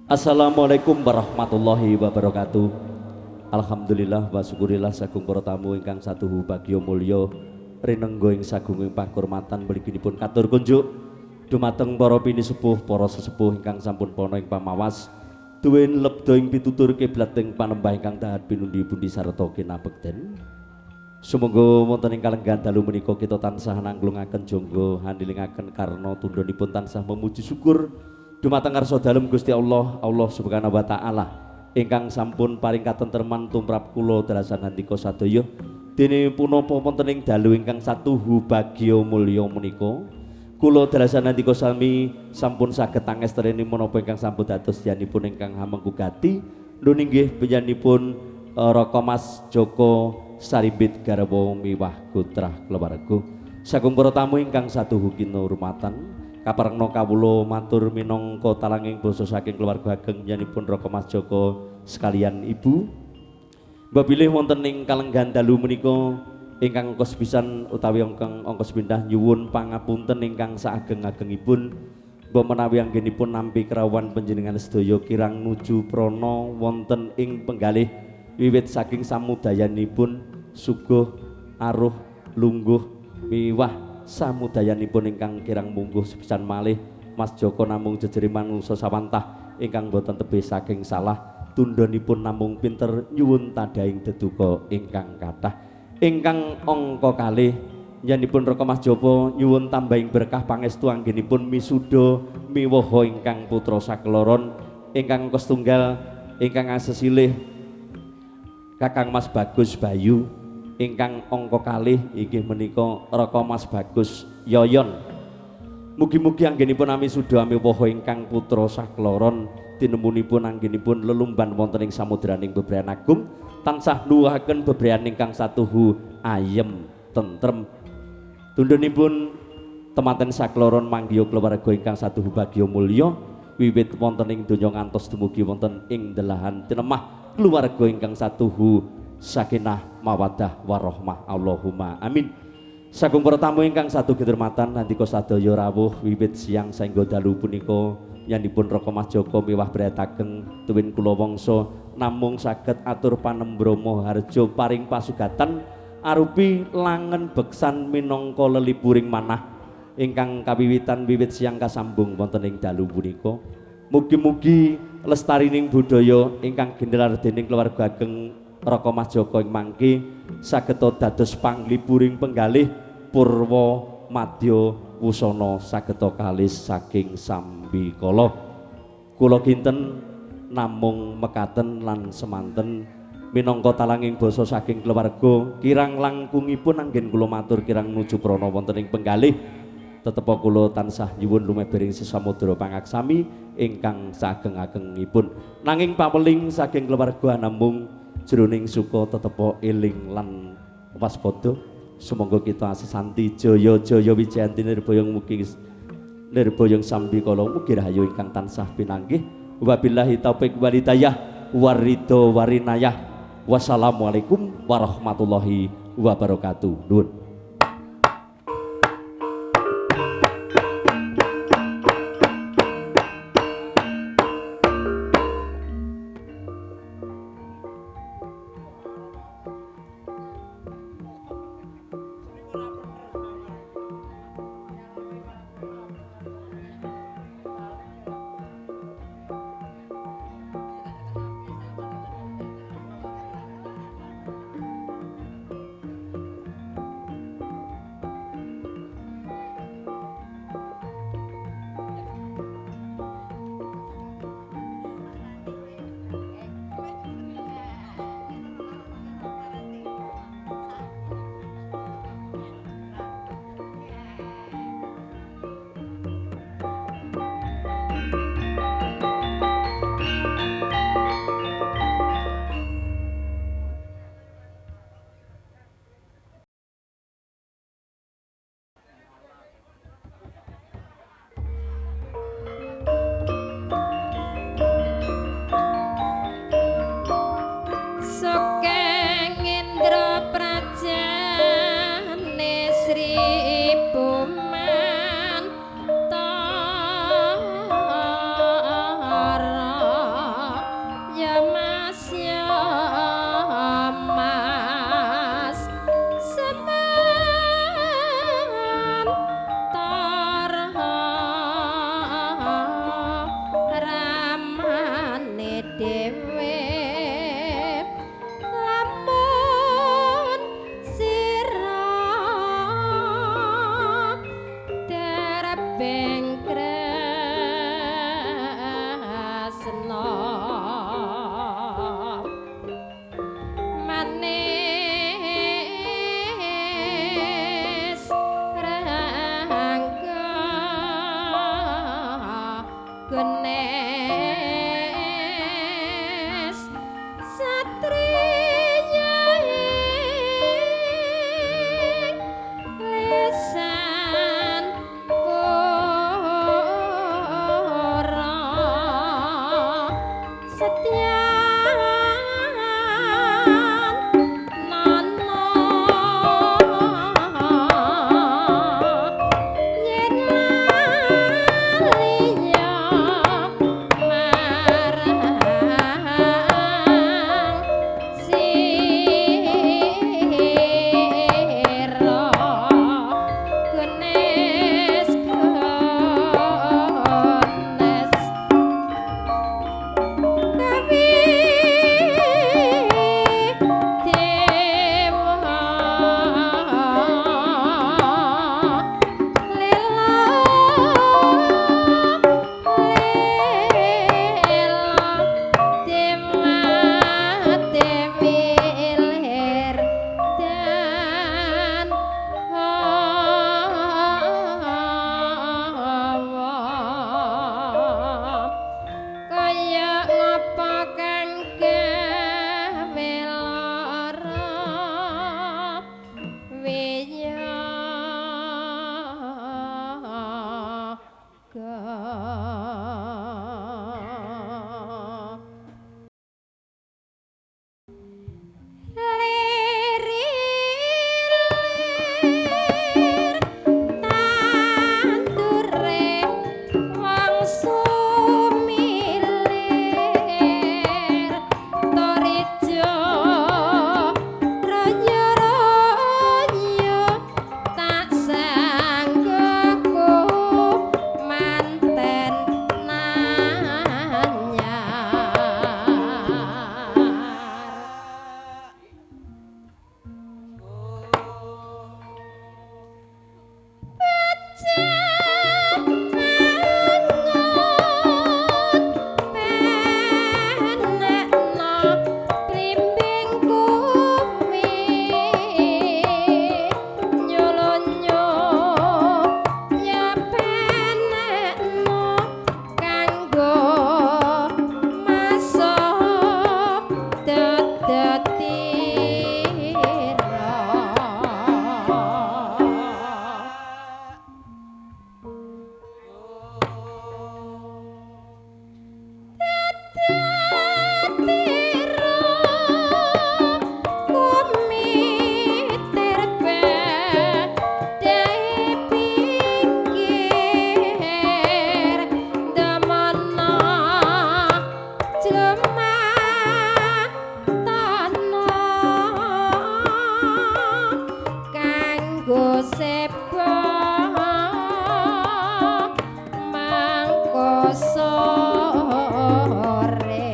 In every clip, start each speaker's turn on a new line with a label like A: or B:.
A: Assalamualaikum warahmatullahi wabarakatuh. Alhamdulillah wa syukurillah sagung para tamu ingkang satuhu bagya mulya rinengga ing sagunging pakurmatan mliginipun katur kunjuk dumateng para pinisepuh, para sesepuh ingkang sampun pana ing pamawas duwen lebda ing pitutur kiblat ing panembah ingkang dahat pinundi-pundi sarta kinabekten. Sumangga wonten ing kalenggahan dalu menika kita tansah nangglungaken jangga handilingaken karna tundhonipun tansah memuji syukur dumateng ngarsa dalem Gusti Allah, Allah Subhanahu wa taala ingkang sampun paring katentreman tumrap kula dalasan handika sadaya. Dene punapa wonten ing dalu ingkang satuhu bagya mulya menika kula dalasan handika sami sampun saged tangestreni menapa ingkang sampun dados dianipun ingkang hamengku gati nun inggih panjenenganipun Raka Mas Joko Sarimbit garwa miwah gotrah keluarga. Sagung para tamu ingkang satuhu kinurmatan, kaparengna kawula matur minangka talanging basa saking keluarga ageng panjenenganipun Raka Mas Joko sekalian ibu. Mbok bilih wonten ing kalenggahan dalu menika ingkang angka sepisan utawi ingkang angka sepindah nyuwun pangapunten ingkang saageng-agengipun. Mbok menawi anggenipun nampi kerawuhan panjenengan sedaya kirang nuju prana wonten ing penggalih wiwit saking samudayanipun suguh aruh lungguh miwah samudayanipun ingkang kirang mungguh sepisan malih Mas Joko namung jejere manungsa sawantah ingkang boten tebih saking salah tundhonipun namung pinter nyuwun tadhaing deduka ingkang kathah. Ingkang angka kalih nyanipun Raka Mas Joko nyuwun tambahing berkah pangestu anggenipun misuda miwaha ingkang putra sakloron ingkang angka setunggal ingkang asesilih Kakang Mas Bagus Bayu, ingkang angka kalih inggih menika Raka Mas Bagus Yoyon. Mugi-mugi anggenipun amisuda amiwaha ingkang putra sakloron tinemunipun anggenipun lelumban wonten ing samudraning bebrayan agung tansah nuwuhaken bebrayan ingkang satuhu ayem tentrem. Tundhonipun temanten sakloron manggiya keluarga ingkang satuhu bagya mulya wiwit wonten ing donya ngantos dumugi wonten ing delahan tinemah keluarga ingkang satuhu sakinah mawaddah warahmah. Allahumma amin. Sagung para tamu ingkang satu kinurmatan nandika sadaya rawuh wiwit siang saengga dalu punika yanipun Raka Mas Joko miwah brayatageng tuwin kula wangsa namung saged atur panembrama harja paring pasugatan arupi langen beksan minangka lelipuring manah ingkang kawiwitan wiwit siang kasambung wonten ing dalu punika. Mugi-mugi lestarining budaya ingkang ginelar dening keluarga ageng Raka Mas Joko ing mangke saged dados panglipuring penggalih purwa madya wusana saged kalis saking sambikala. Kula kinten namung mekaten lan semanten minangka talanging basa saking keluarga kirang langkungipun anggen kula matur kirang nuju prana wonten ing penggalih. Tetepa kula tansah nyuwun lumebering sesamudra pangaksami ingkang saageng-agengipun. Nanging paweling saking keluarga namung jroning suka tetepa eling lan waspada. Sumangga kita asesanti jaya jaya wijayanti nirboyong mugi nirboyong sambikala mugi rahayu ingkang tansah pinanggih. Wabillahi taufik walhidayah waridho warinayah. Wassalamualaikum warahmatullahi wabarakatuh. Nuwun.
B: dhewe lamun sira terbeng kresna manis rangga genes satriya ing lesan pura setya nana yen lali ya marang sira genes genes kawi dewa lela lela dewa dewi lir dan hawa kaya ngapa kang gawe lara wiyaga. Lirir tandure wong sumilir torijo royo-royo tak sanggup manten nanyar. Angon penekno blimbing kuwi nyulunyo ya penekno kanggo masuk dedetira. Tetira kumitir badai pinggir demono jlemah tana kanggo seba mangko sore.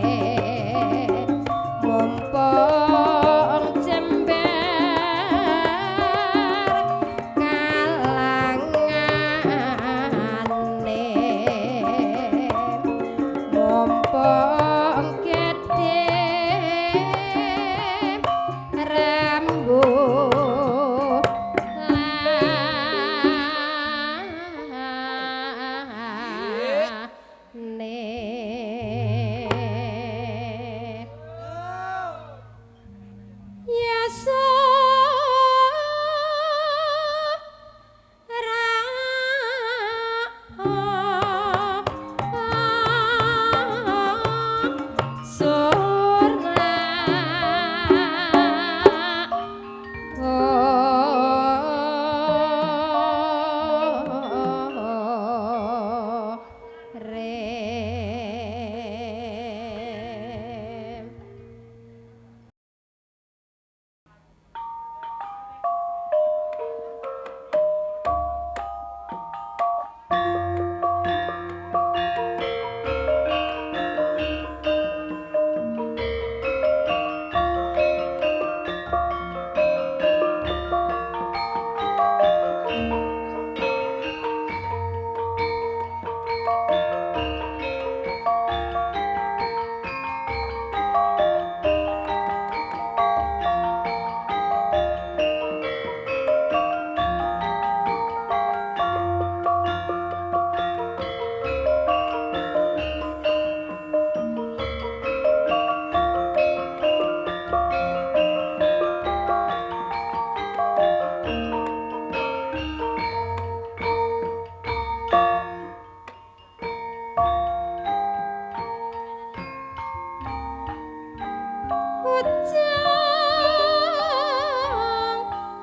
B: Ujung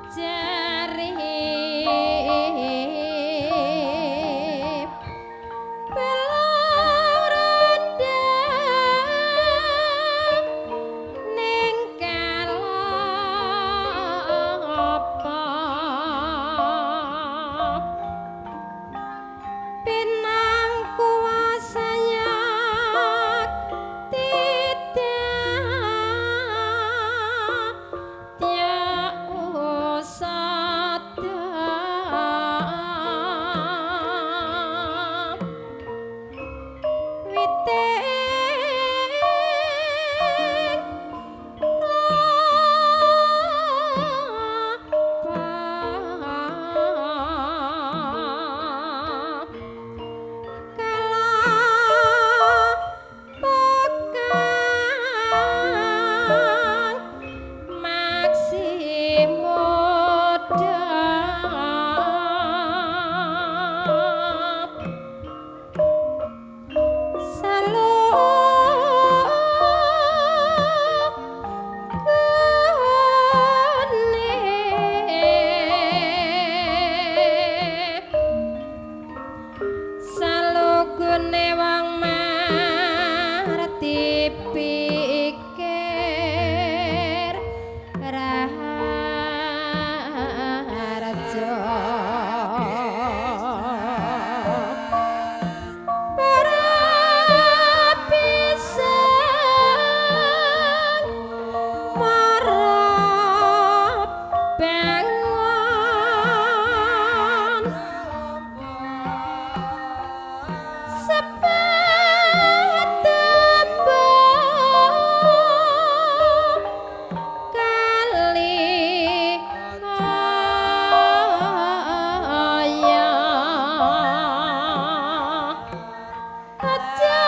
B: jari belum rendang ning kalapa pinang kuwasanya tidak usah witing kalapokan maksimuda Salugune wong marti pikir raharjo Parapisan marap bangun sepatembang kali kaya aja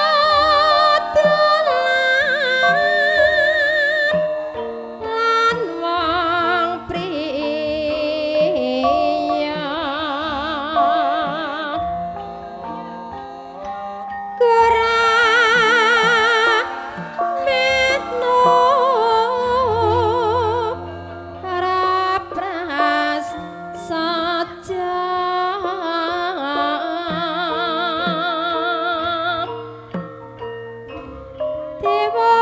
B: dolan lan wong priya Kurang meno ora saja Dewa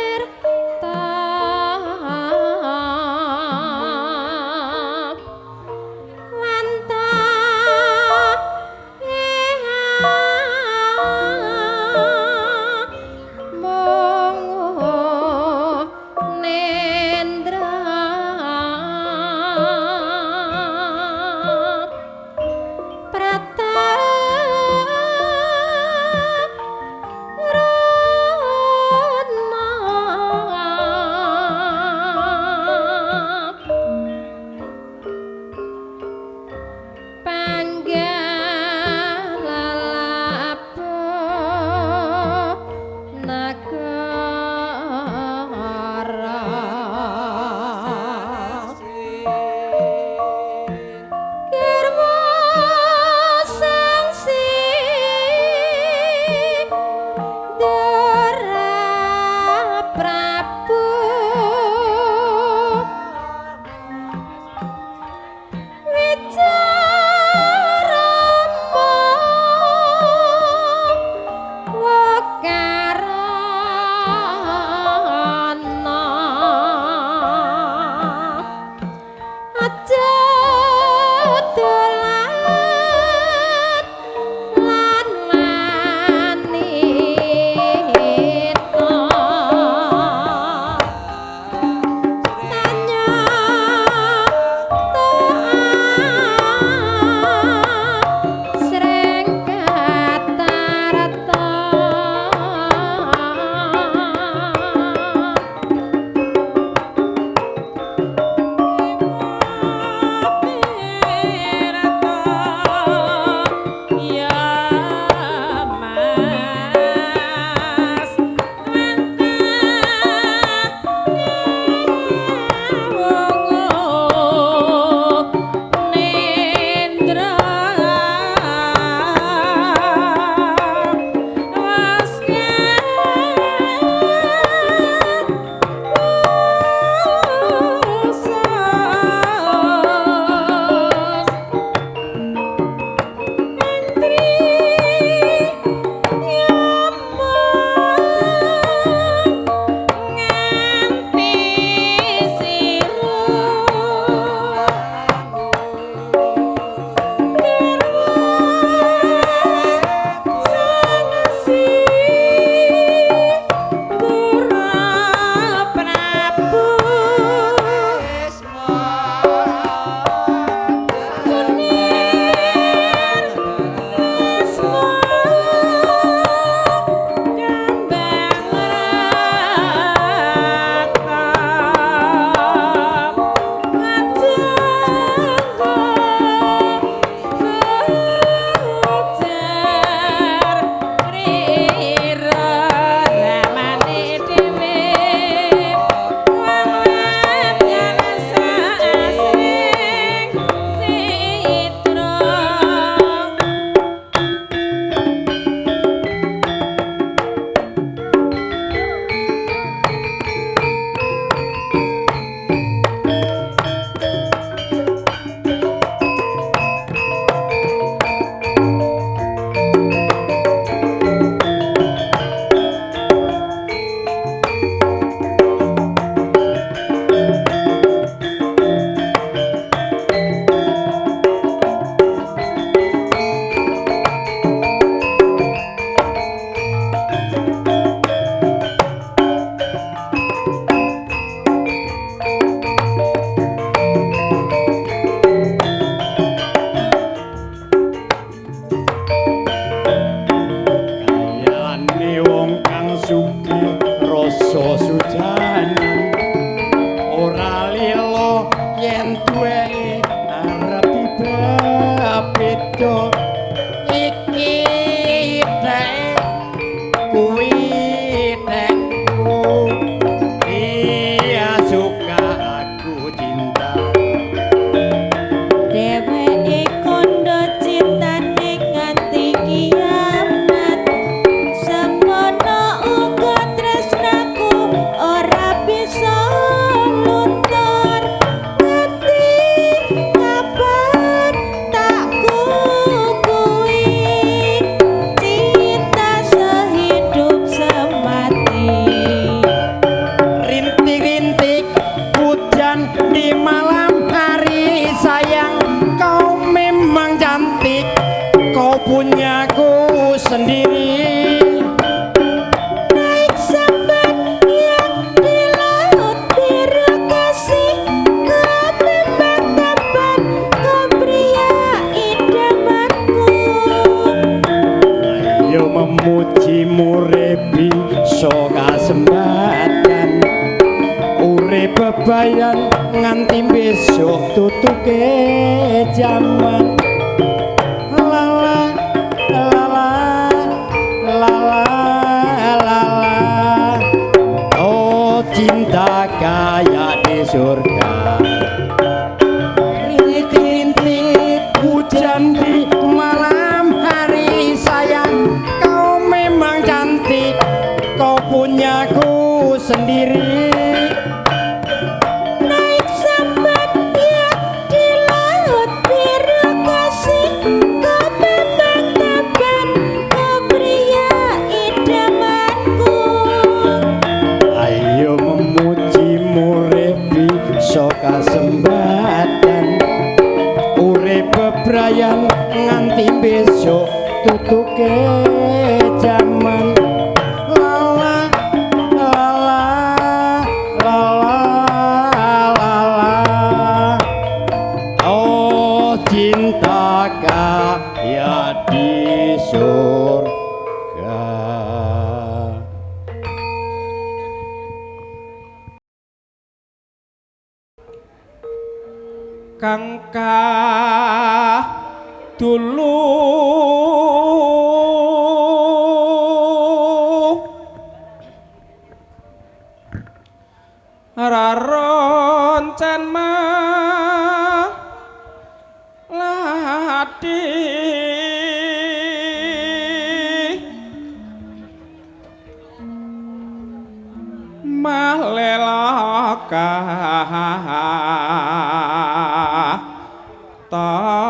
B: Tirta Wanta Mungu Nendra
C: surga. Iki tek kuwi tekku, dia suka aku cinta.
B: Dheweke kondo cintane nganti kiamat. Semono uga tresnaku ora bisa luntur. Nganti kapan tak kukui cinta sehidup semati.
C: Rintik-rintik hujan di malam hari, sayang kau memang cantik, kau punyaku sendiri.
B: Naik sambat yang di laut biru kasih, kau memang tampan, kau pria idamanku.
C: Ayo memuji murebi so kasembatan, urip bebayan nganti besok tutuke jaman. Lala lala lala lala, oh cinta kayak di surga. Rintik-rintik hujan di malam hari, sayang kau memang cantik, kau punyaku sendiri.
B: Naik sambat yang di laut biru kasih, kau memang tampan, kau pria idamanku.
C: Ayo memuji murebi so kasembatan, urip bebrayan nganti besok tutuke jaman. Lala lala lala lala, oh cinta kaya di surga.
D: Kang dulu raroncen maladi malelaka tonton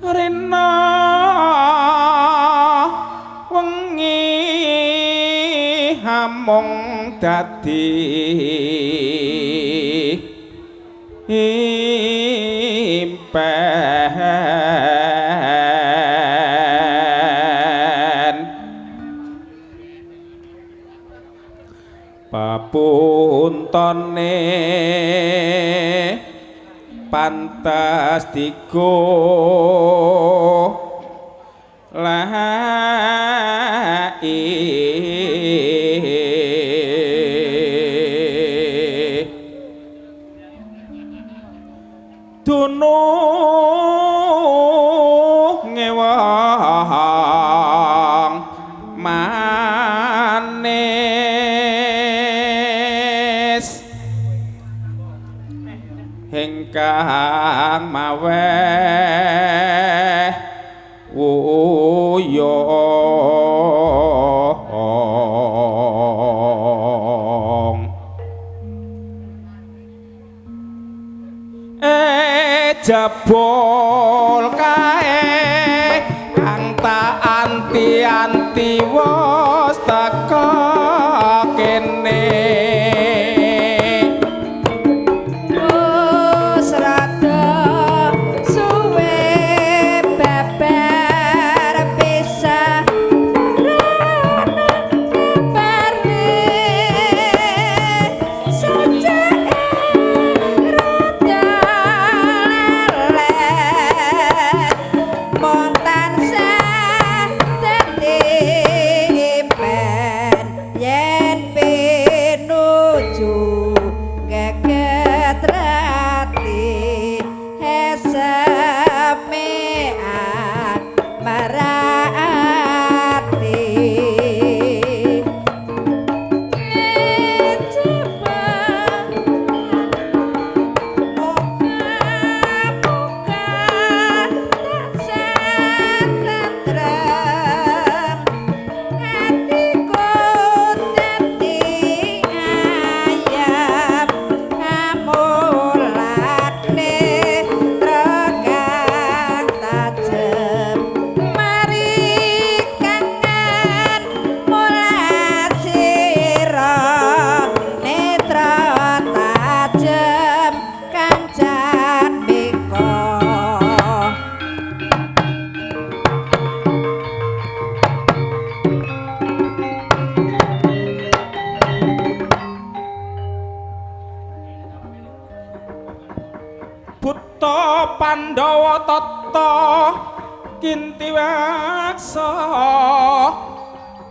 D: rina wengi hamung dadi impen papuntone pantes digo laki dunung ngewong manis ingkang maweh wuyung. Jebul kae kang tak anti-anti wis teka kene.
B: Wis rada suwe babar pisah rono kabare sajake rada leleh. bojo geget rati heseme marati muka-muka tansah tentrem atiku dadi ayam amulatne kang tajem mari kangen mulat sira netra tajem kancan beko.
D: Buta Pandhawa tata kinti weksa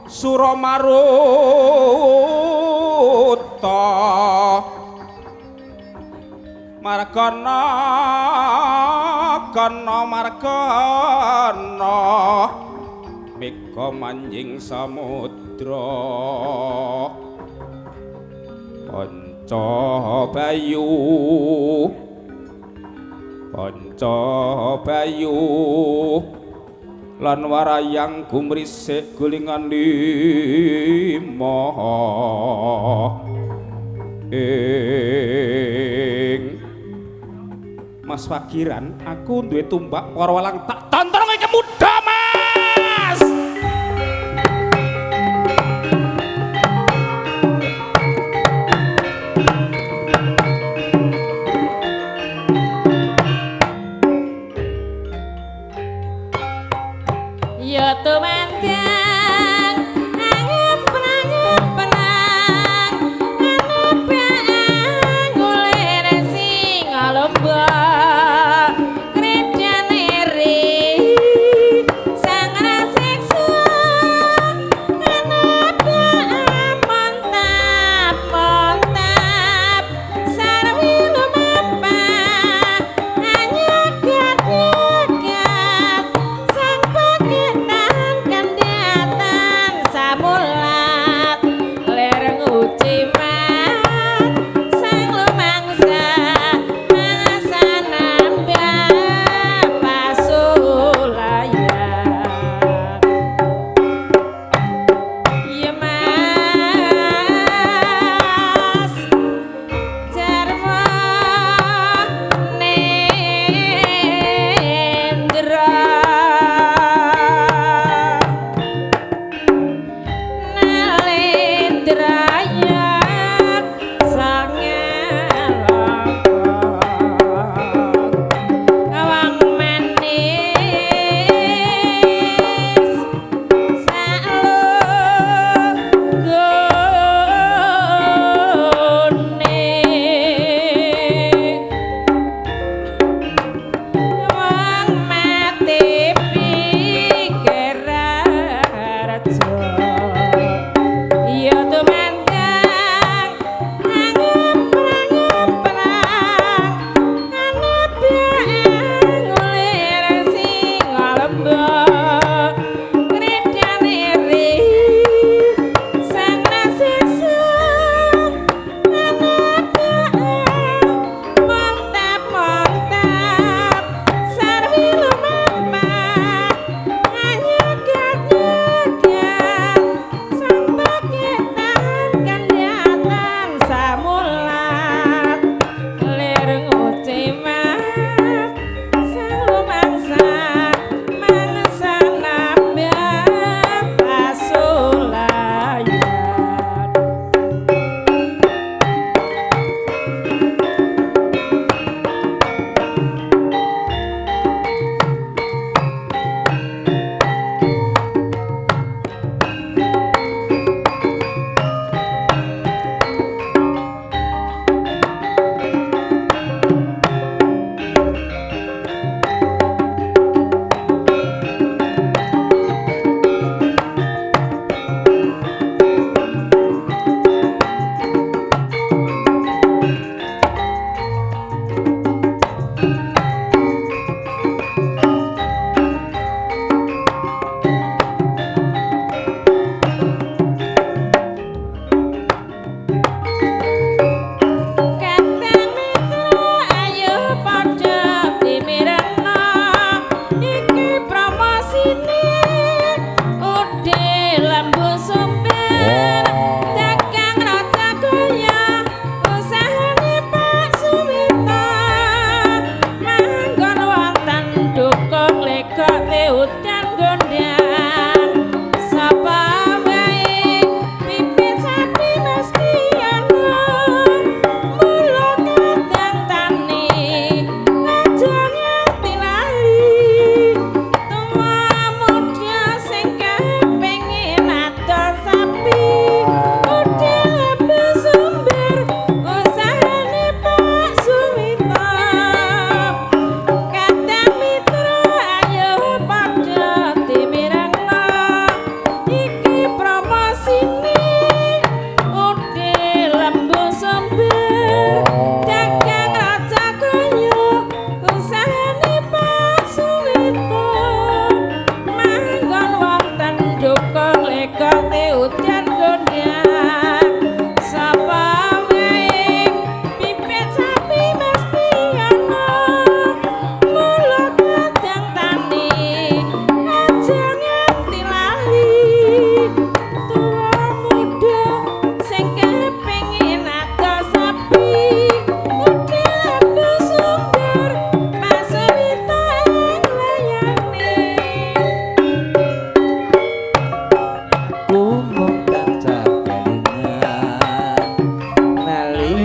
D: Suramaruta Margana kana margana mega manjing samudra Panca Bayu Panca Bayu lan warayang gumrisik gulingan lima ing Mas Wagiran aku duwe tumbak para walang tak tonton iki muda Mas.
B: Ya tumandang angep-angep anep golere sing lombok kredane ring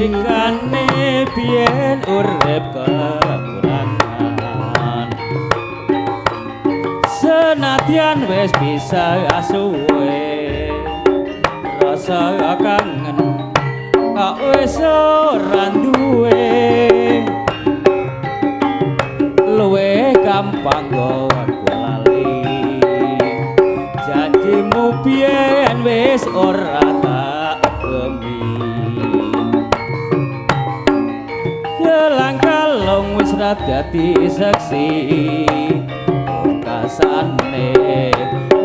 E: Nalikane biyen urip kekurangan, senadyan wis bisa suwe, rasa kangen kok wis ora duwe. Luwe gampang nggonku lali, janjimu biyen wis ora tak gemi. Gelang kalung wis ra dadi seksi, pungkasane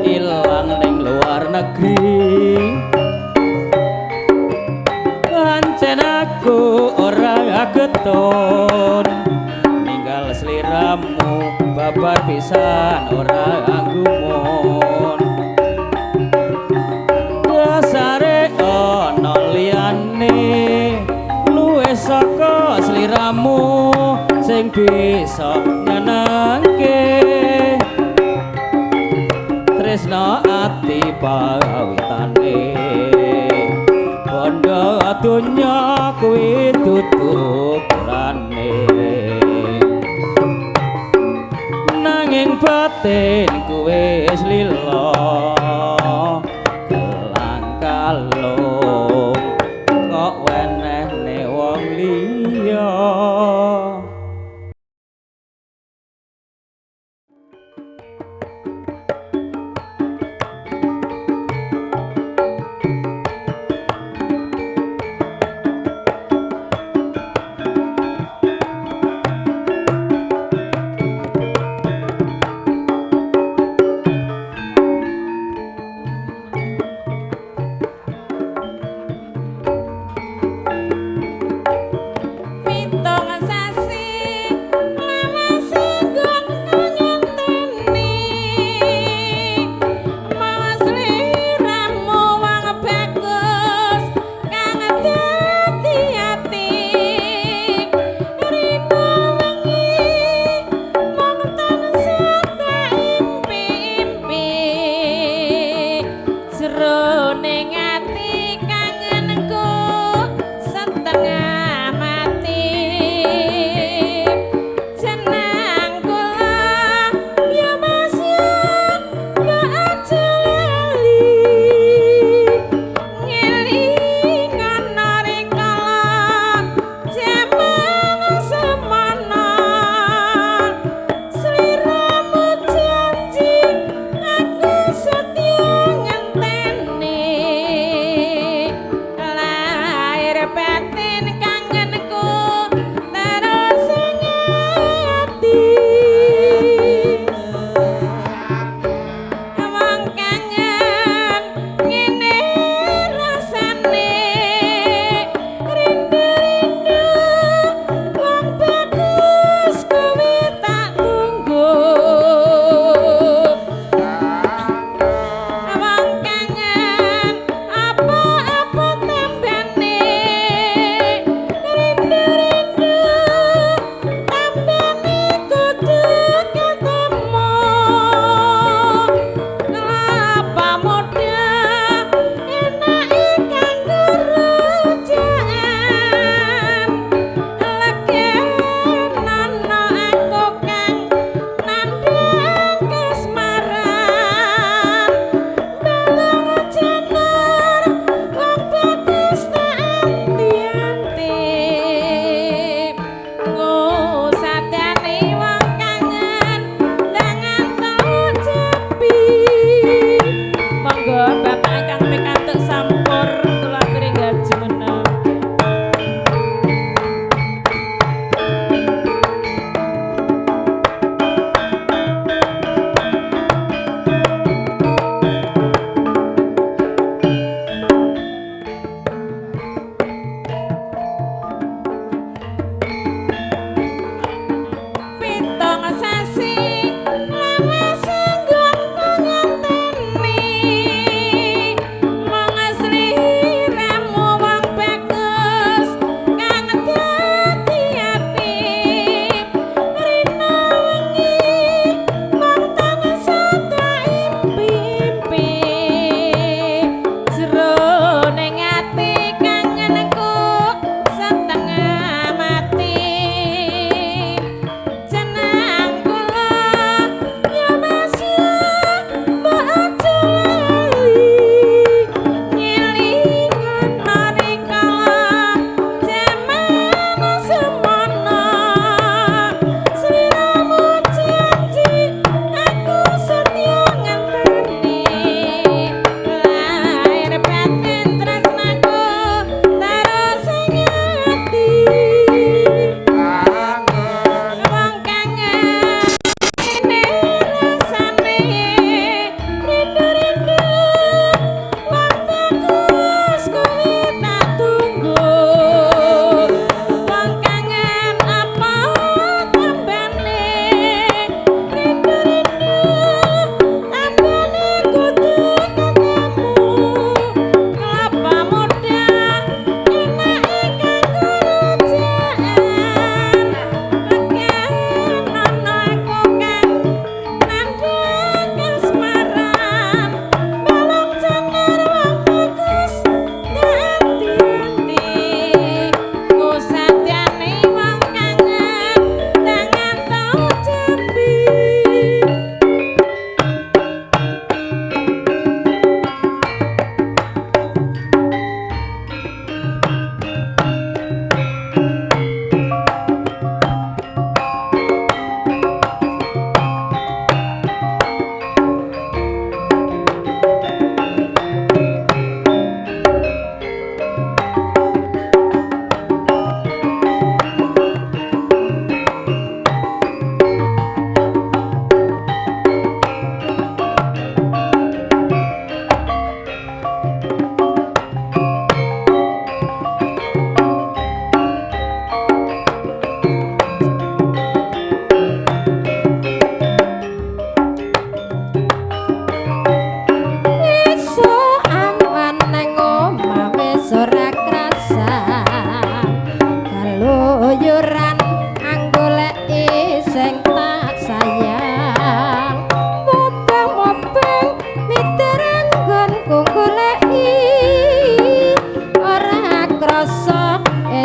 E: ilang ning luar negeri. Pancen aku ora getun ninggal sliramu, babar pisan ora gumun. Dasare ana liyane luwih saka sliramu sing bisa nyenengke. Tresna ati pawitane, bondo donya kuwi dudu ukurane. Nanging batin kuwi wis lila, gelang kalung kok wenehne wong liya.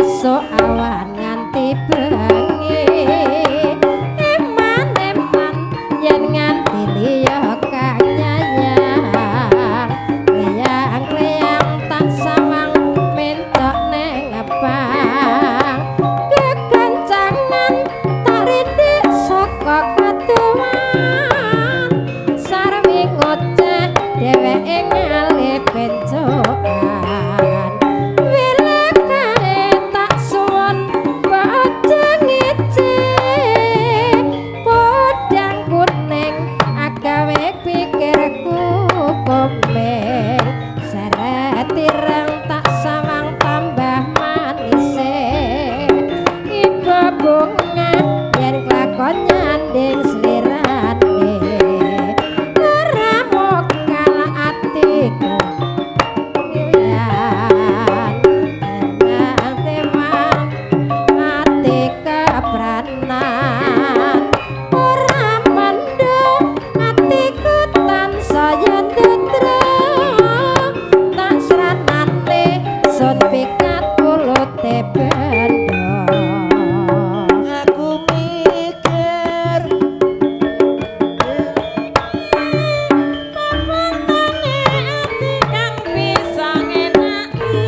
B: Esuk awan nganti bengi eman-eman yen nganti liya kang nyayang kleyang-kleyang tak sawang mentok neng pang kekencangan tak rindik saka kadowan sarwi ngoceh dheweke ngalih bencokan wilekae tak suwun aja ngece podang kuning agawe pikirku komeng seret ireng tak sawang tambah manise iba bunga yen klakon nyanding slirane ora mokal atiku yan tenang tewang ati kepranan ora mendho atiku tansaya ndedra tak sranane sun pikat pulute bendho.
E: Aku mikir
B: Papatane ati kang bisa ngenaki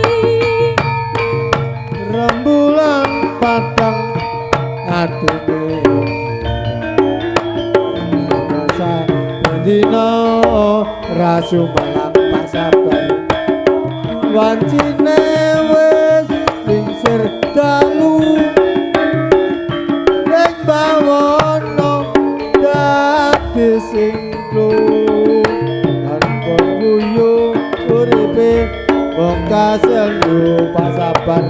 C: rembulan padang atine rasa bendina rasu malang pasabar wancine wis lingsir dalu ing bawana dadi sing tanpa guyu uripe wong kasendu pasabar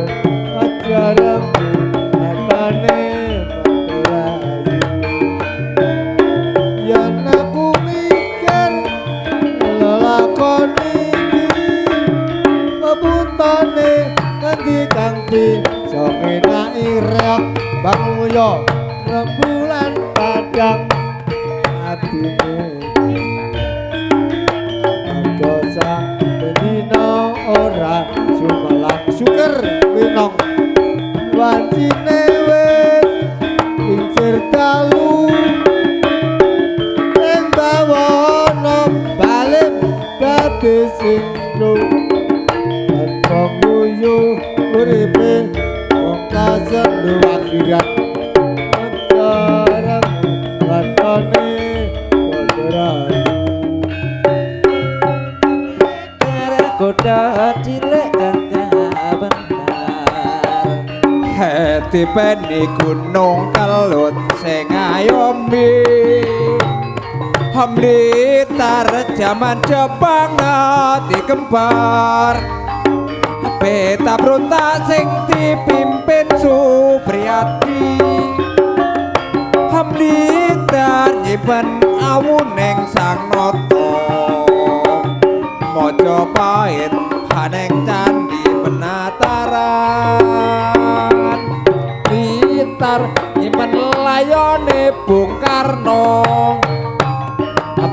C: aja rembu atane rayu yen aku mikir lelakon iki peputane ngendi kang bisa ngenaki reok Bang Mulya rembulan padang atine mergo bendina ora sumelang syukur winong wancine wis lincir dalu ing bawana balik dadi sing tanpa guyu uripe wong kasendu akhirat acara watane padha rayu.
E: Kota cilik kang kabentar
D: Ditipeni gunung kelut sing ayomi Blitar jaman Jepang dikembar Peta berontak sing dipimpin Supriyadi Blitar nyimpen awu ning Sang Nata Majapahit haneng candi penataran Blitar nyimpen layone Bung Karno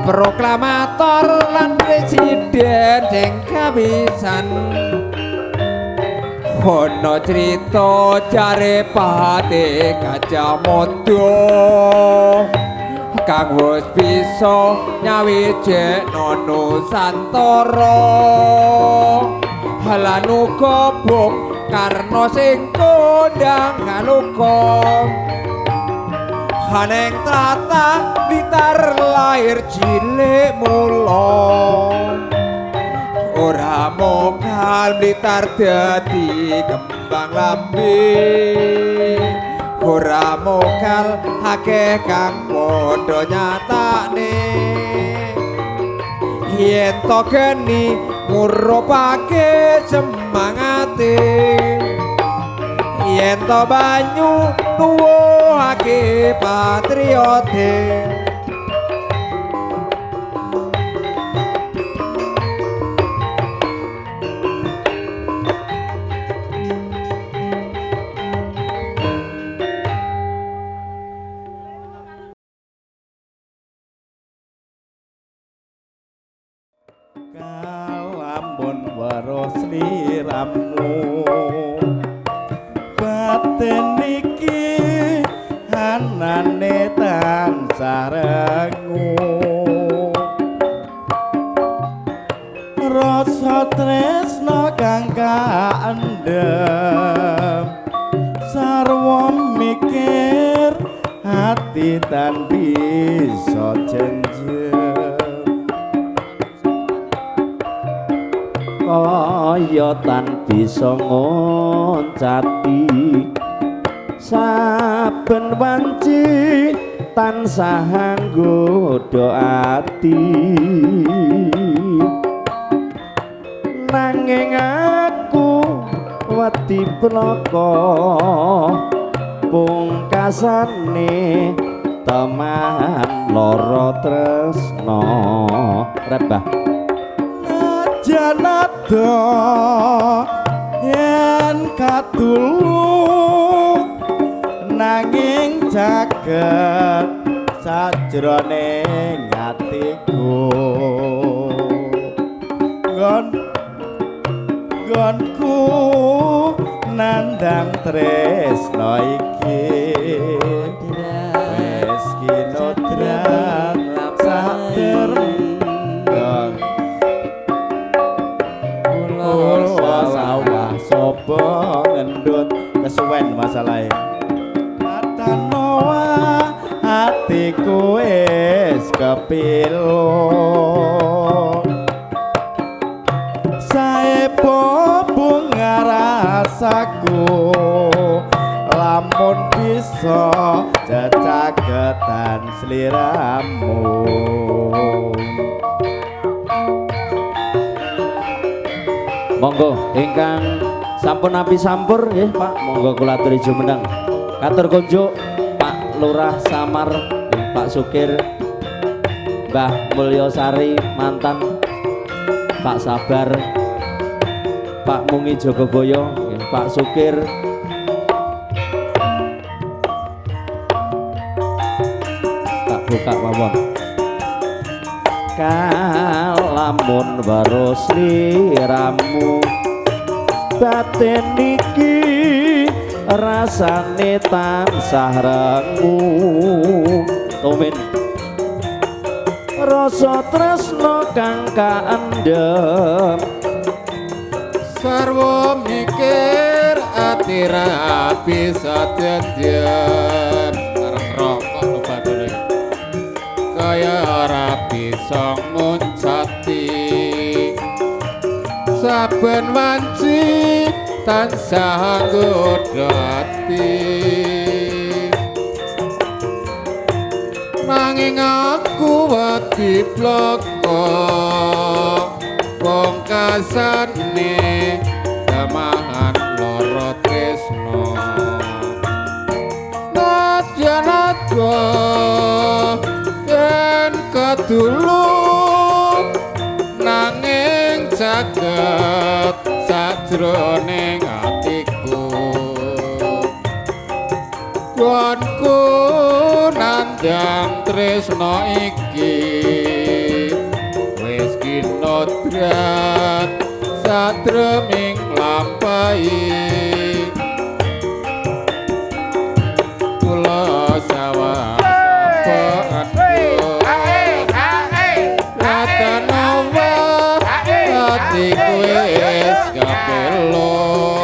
D: proklamator lan presiden sing kapisan Ono crita jare Patih Gajah Mada kang wis bisa nyawijekno Nusantara lan uga Bung Karno sing kondang kaloka Haneng tlatah Blitar lahir cilik mula ora mokal Blitar dadi kembang lambe ora mokal akeh kang padha nyatakne yen to geni ngurupake semangate yen to banyu nuwuhake patriote.
F: Kalamun weruh sliramu Batin iki anane tansah rengu, rasa tresna kang kaendhem sarwa mikir ati tan bisa jenjem.
A: Kaya tan bisa ngoncati saben wanci tansah nggodha ati, nanging aku wedi blaka pungkasane teman lara tresna. Rebah
F: najan ado yen katulu nanging jaget sajroning atiku, nggonku nandang tresna iki wis kinodrat sadereng kula sawah sapa ngendut kesuwen masalahe matanoa atiku wis kepilu saepo bunga rasaku lamun bisa jecagetan sliramu.
A: Monggo ingkang sampun nampi sampur nggih Pak, monggo kula aturi jumeneng. Katur kunjuk Pak Lurah Samar, Pak Sukir, Mbah Mulyosari mantan, Pak Sabar, Pak Mungi Jogoboyo, Pak Sukir, tak buka mawon. Kalamun weruh sliramu batin iki rasane tansah rengu. Tumin rasa tresna kang kaendhem
G: sarwa mikir ati ra bisa jejem arep rokok lupa dulu kaya ora bisa nguncati saben wanci tansah nggodha ati nanging aku wedi bloko pungkasane temahan lara tresna nadyan ado yen kedulu nanging jagat sajroning atiku gonku nandhang tresna iki wis kinodrat sadreming lampahi kula sawah sapa atiku wis kepelot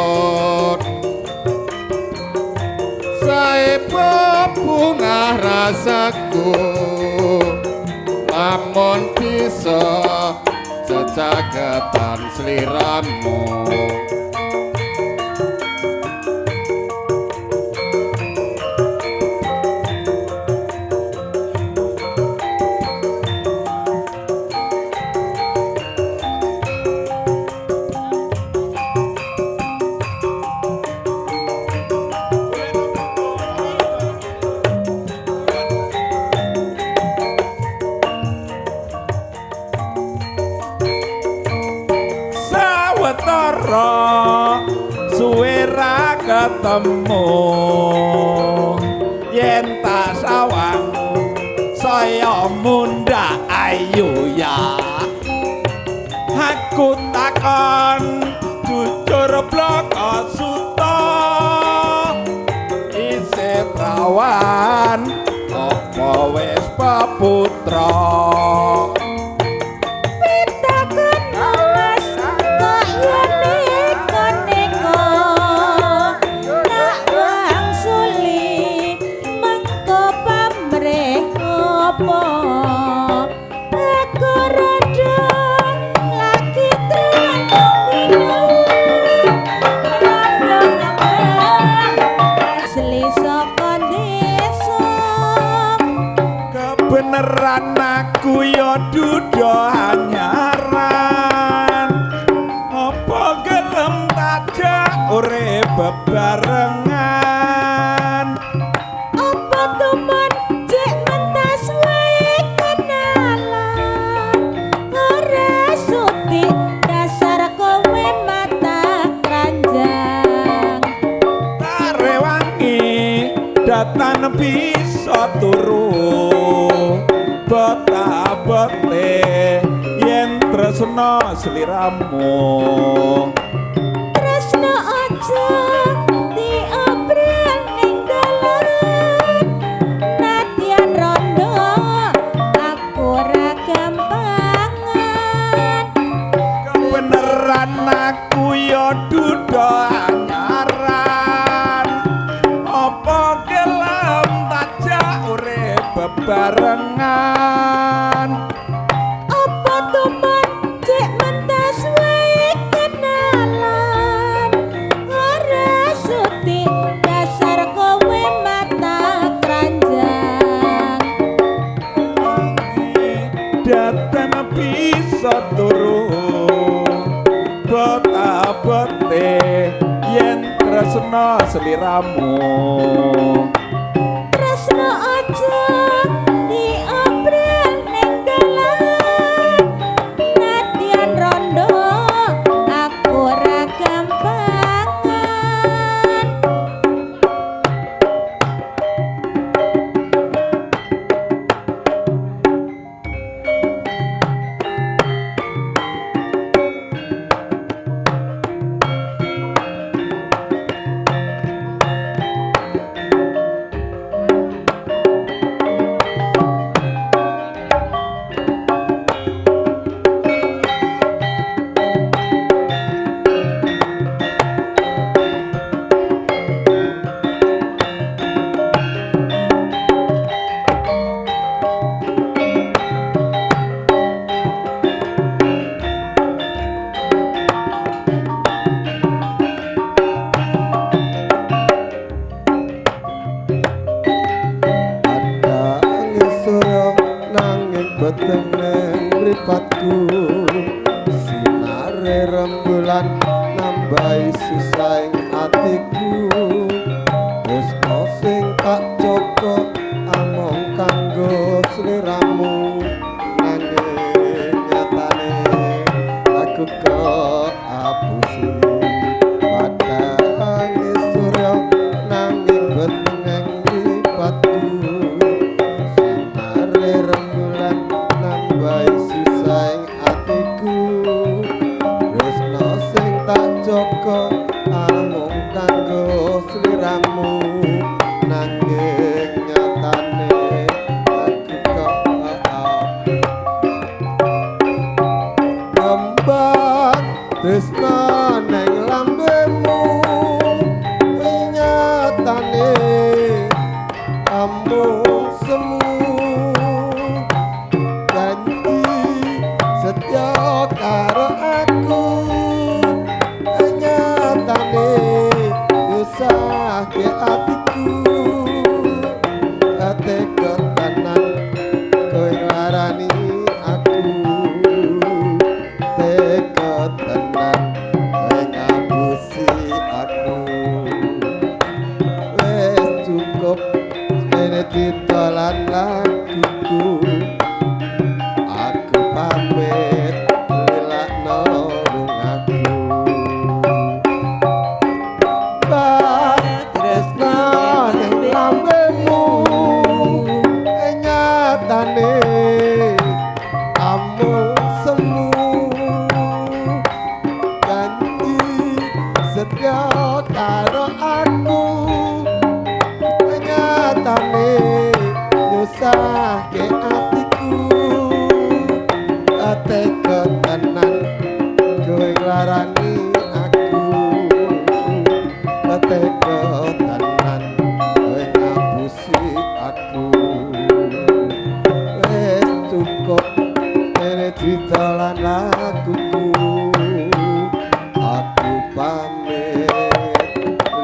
G: saepo bungah rasaku lamun bisa jejagetan sliramu.
F: Suwe ra ketemu yen tak sawang saya mundhak ayu ya aku takon jujur bloko suta perawan apa wis peputra?
B: Pitakon Mas kok yo neko-neko, tak wangsuli mengko pamrih opo? Aku rada lagi treno rada ngembang asli saka desa.
F: Kebeneran aku ya duda anyaran, apa gelem tajak urip bebarengan?
B: Apa tuman jek mentas wae kenalan, ora suti dasar kowe mata keranjang.
F: Tak rewangi datan bisa turu beta-bete yen tresna sliramu.
B: Tresna aja diobrol ning dalan, nadyan rondo aku ora gampangan.
F: Kebeneran aku ya duda anyaran, apa gelem tajak urip bebarengan?
B: Apa tuman jek mentas wae kenalan, ora suti dasar kowe mata keranjang.
F: Datan bisa turu beta-bete yen tresna sliramu.
B: Tresna aja diobrol ning dalan, nadyan rondo aku ora gampangan.
C: Ada angin surya nanging beteng neng mripatku, sinare rembulan nambahi susahing atiku. Tresna sing tak jaga amung kanggo sliramu, nanging nyatane aku kok apusi. Padang surya nanging beteng neng mripatku, sinare rembulan nambahi susahing atiku. Tresna sing tak jaga amung kanggo sliramu, nanging nyatane aku kok kembang tresna neng lambemu, nyatane amung semu. Janji setya karo aku, nyatane nyusahke atiku. Tega tenan kowe nglarani aku, tega tenan kowe ngapusi aku. Wis cukup semene crita lan laguku, aku pamit lelakno lungaku. Tresna ning lambemu, Tenan kowe ngapusi aku. Wis cukup kene crita lan laguku. Aku pamit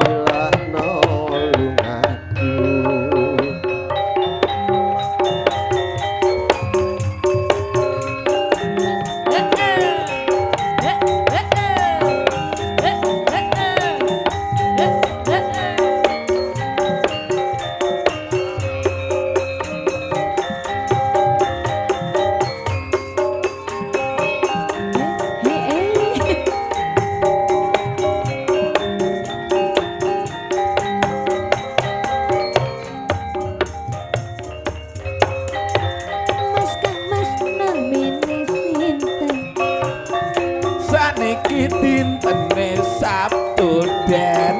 C: lilakno lungaku.
B: Mas Kang Mas namine sinten?
F: Saniki dintene Sabtu Den.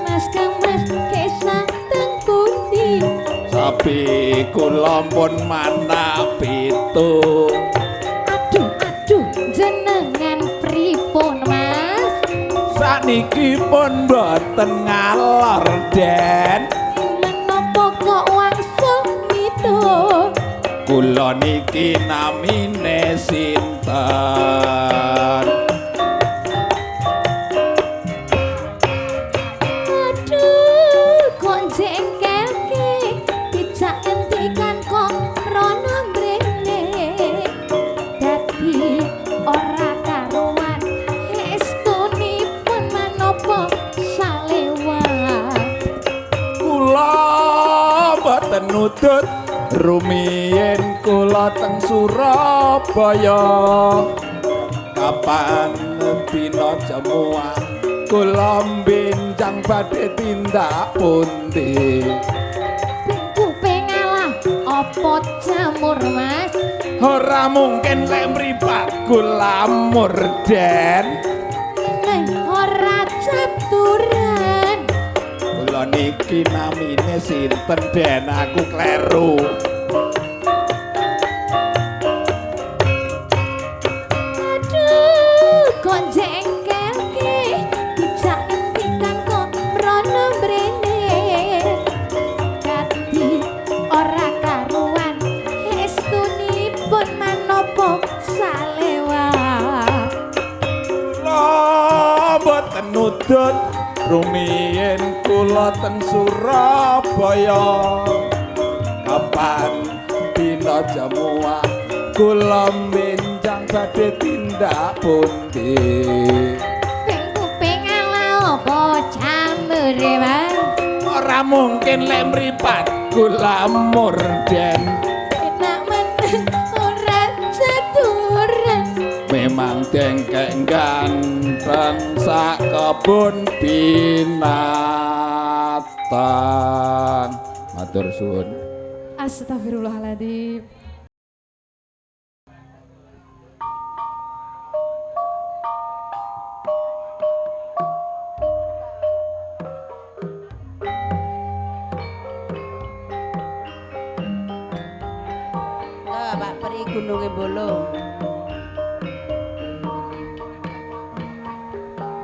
B: Mas Kang Mas kesah teng pundi?
F: Sapi kula pun manak pitu.
B: Aduh aduh jenengan pripun Mas?
F: Saniki pun boten ngalor Den.
B: Menapa kok wangsul mitu?
F: Kula niki namine sinten?
B: Aduh kok jengkelke, dijak ngendikan kok rono mrene. Dadi ora karuan estunipun manapa salewat.
F: Kula boten nutut rumiyin kula teng Surabaya. Kapan dina jemuah kula benjang badhe tindak pundi?
B: Kuping ngalah apa jamur Mas?
F: Ora mungkin lek mripatku lamur Den.
B: Neng ora caturan.
F: Kula niki namine sinten Den, aku kleru.
B: Aduh kok jengkelke, dijak ngendikan kok mrono mrene. Dadi ora karuan estunipun manapa salewat.
F: Kula boten nutut rumiyin kula teng Surabaya. Kapan dina jemuah kula benjang badhe tindak pundi?
B: Kuping ala apa jamure Mas?
F: Ora mungkin lek mripatku lamur Den.
B: Enak meneng ora caturan.
F: Memang dengkek ganteng sak kebun binatang. Matur suwun.
H: Astagfirullahaladzim.
I: Lah Pak Pri Gununge Bolo.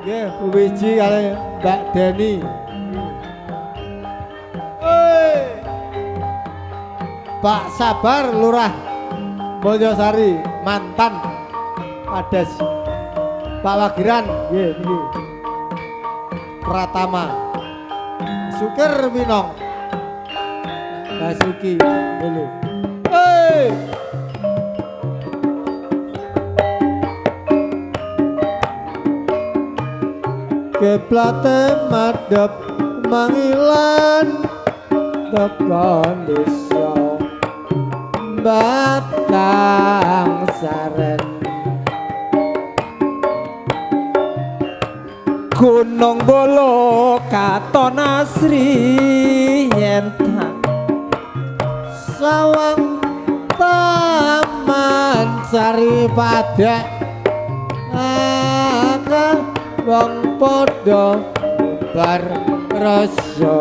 J: Nggih, Bu Wiji kalih Mbak Deni. Oi. Pak Sabar Lurah Moljosari mantan Kades. Pak Wagiran nggih niki. Pratama. Sukir Winong. Basuki lho. Oi. Kiblate madhep Mangilan tekan desa Batang Saren.
E: Gunung Bolo katon asri yen tak
J: sawang taman sari padek akeh wong padha bar rasa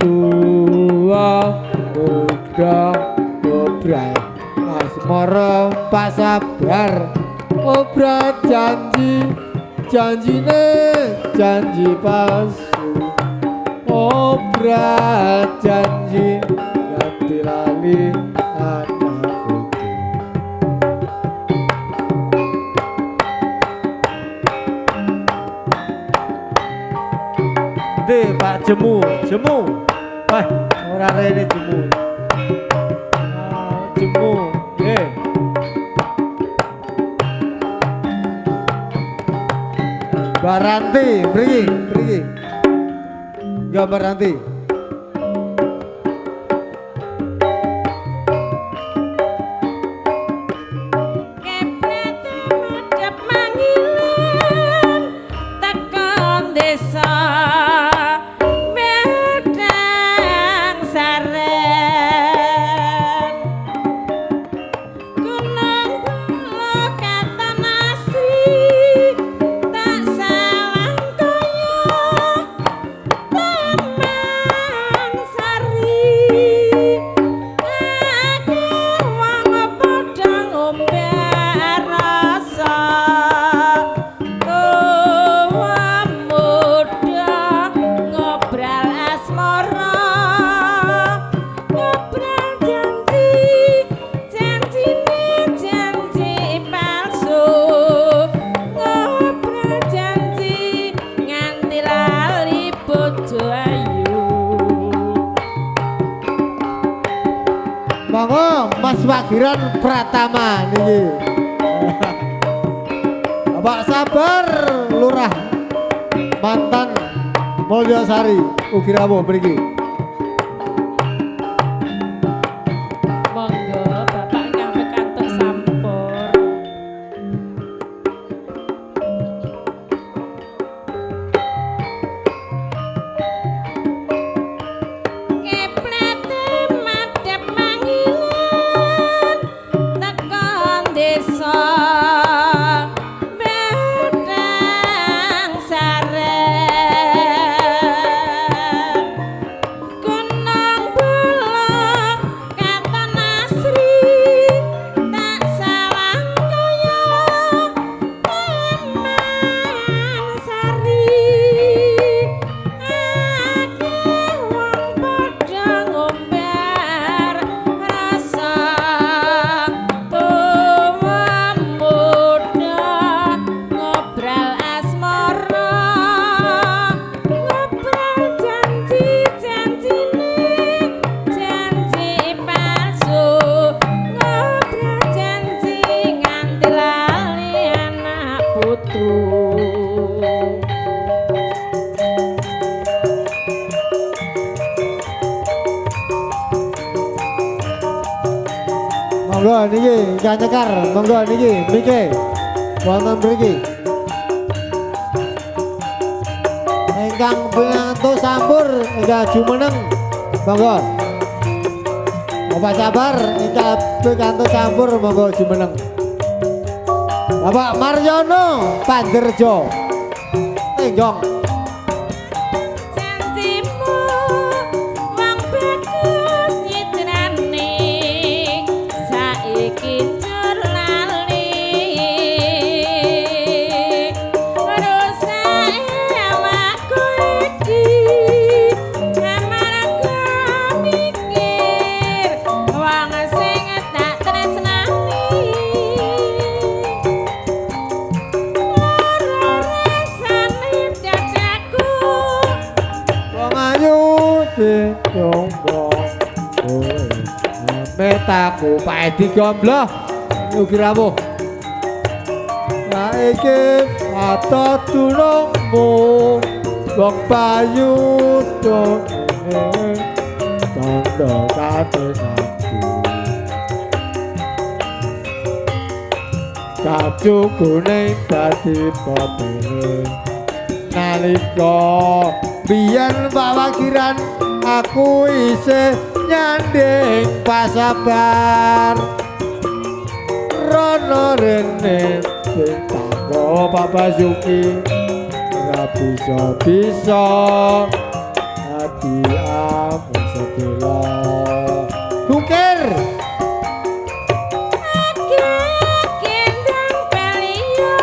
J: tuwa muda obral asmara pasabar obral janji janjine janji palsu. Ngobral janji ganti lali anak putu. Ndi Pak Jemu, Jemu. Wah, ora rene Jemu. Ah, Jemu, nggih. Baranti, mriki, mriki. Enggak Baranti.
B: Keplete madhep mangilan tekan desa Medang Saren. Gunung Bolo katon asri tak sawang kaya taman sari. Akeh wong padha ngombe rasa tuwa muda ngobral asmara, ngobral janji, janjine janji palsu, ngobral janji nganti lali bojo ayu.
J: Monggo Mas Wagiran Pratama niki. Bapak Sabar Lurah mantan Mulyosari ugi rawuh mriki.
B: Monggo Bapak ingkang pikantuk sampur. Keplete madhep mangilan tekan desa Medang Saren. Gunung Bolo katon asri tak sawang kaya taman sari. Akeh wong padha ngombar rasa tuwa muda ngobral asmara, ngobral janji, janjine janji palsu, ngobral janji nganti lali anak putu.
J: Monggo niki ingkang nyekar, monggo niki mriki. Wonten mriki. Ingkang pikantuk sampur ingkang jumeneng, monggo. Bapak Sabar ingkang pikantuk sampur monggo jumeneng. Bapak Maryono Panjerjo. Tenggong.
B: Janjimu wong bagus nyitrane saiki njur lali. Rusake awakku iki amarga mikir wong sing tak tresnani. Lara rasane dadaku.
J: Wong ayu dicoba. Metaku Pak Edi Gombloh ugi rawuh. Saiki ata tulungmu wong payu dene tandha katenaku. Kacu kuning dadi popene nalika biyen Pak Wagiran aku isih nyanding pasabar. Rono rene sing tangga Pak Basuki ora bisa-bisa ati amung sedela. Kukir
B: Gendang baliyo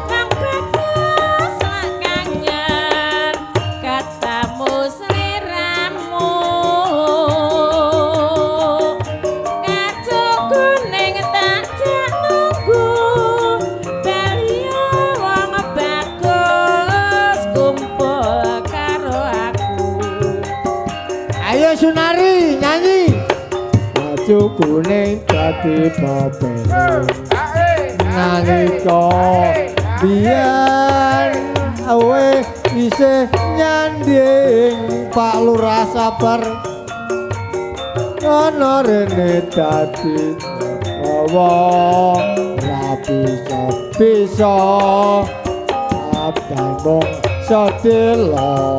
B: wong bagus lak kangen ketemu sliramu.
J: Ayo Sunari nyanyi. Baju kuning dadi popene nalika biyen awe isih nyanding Pak Lurah sabar ana rene dadi bawa ora bisa bisa abang mung sedelo.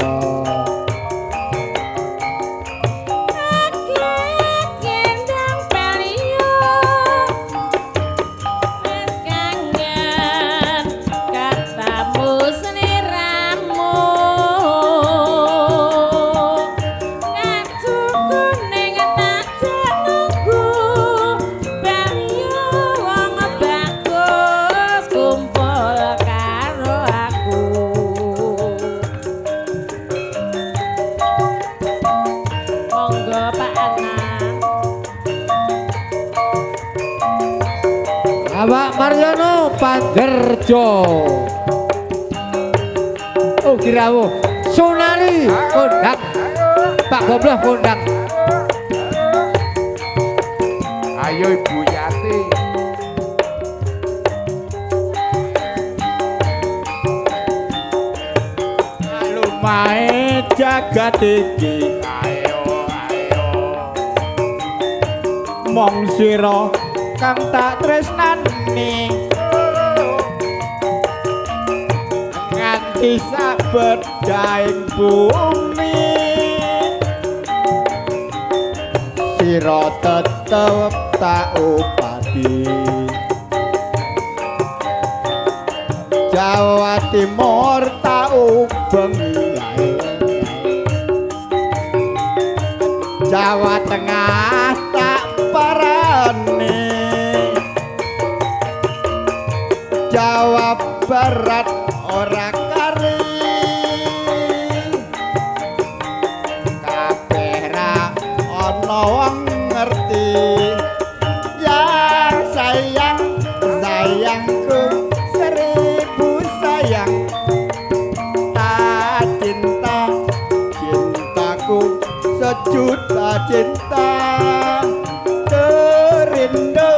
J: Bapak Maryono Panderjo. Oh kirawo Sunari kondang. Pak Gobloh kondang.
F: Ayo Ibu Yati.
D: Lumae jagat iki.
F: Ayo ayo.
D: Mong sira kang tak tresnani nganti sabedhaing bumi sira tetep tak upati. Jawa Timur tak ubengi, Jawa Tengah tak parani, Jawa Barat ora kari, kabeh ra ana wong ngerti. Yang sayang sayangku seribu sayang, tak cinta cintaku sejuta cinta, terindu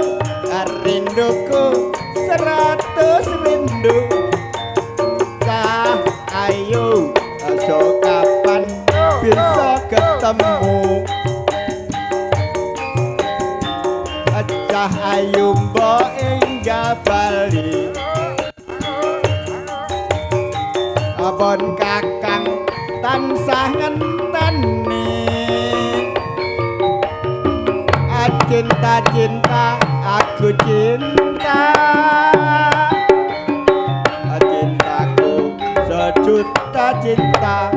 D: rinduku 100 rindu. Cah ayo aso kapan bisa ketemu, cah ayo mbok enggal bali, abon kakang tansah ngenteni. Cinta cinta aku cinta, cintaku sejuta cinta.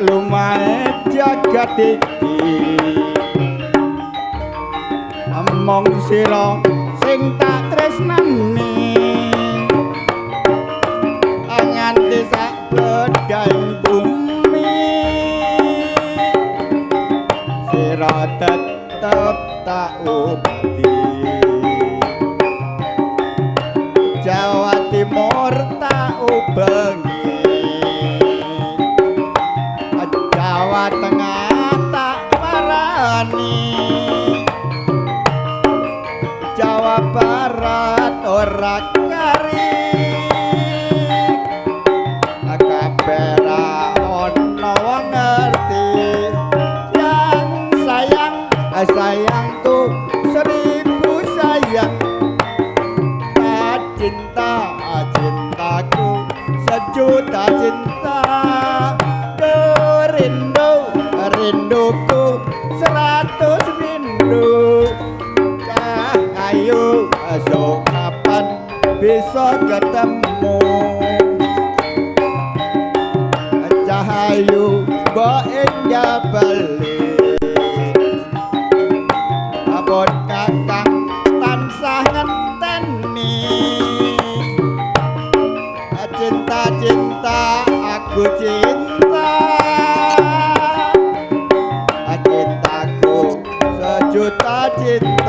D: Lumae jagat iki among sira sing tak tresnani nganti sak bledhaing bumi sira tetep tak upati. Jawa Timur tak ubengi, Jawa Tengah tak parani, Jawa Barat ora kari, kabeh ra ana wong ngerti. Yang sayang sayangku seribu sayang, tak cinta cinta
H: Sejuta cinta. Rindu rinduku 100 rindu. Ayo esok kapan bisa ketemu. Cahayu mbok enggak bali. Abot kakang tansah ngenteni. Cinta-cinta aku cinta. Cintaku sejuta cinta.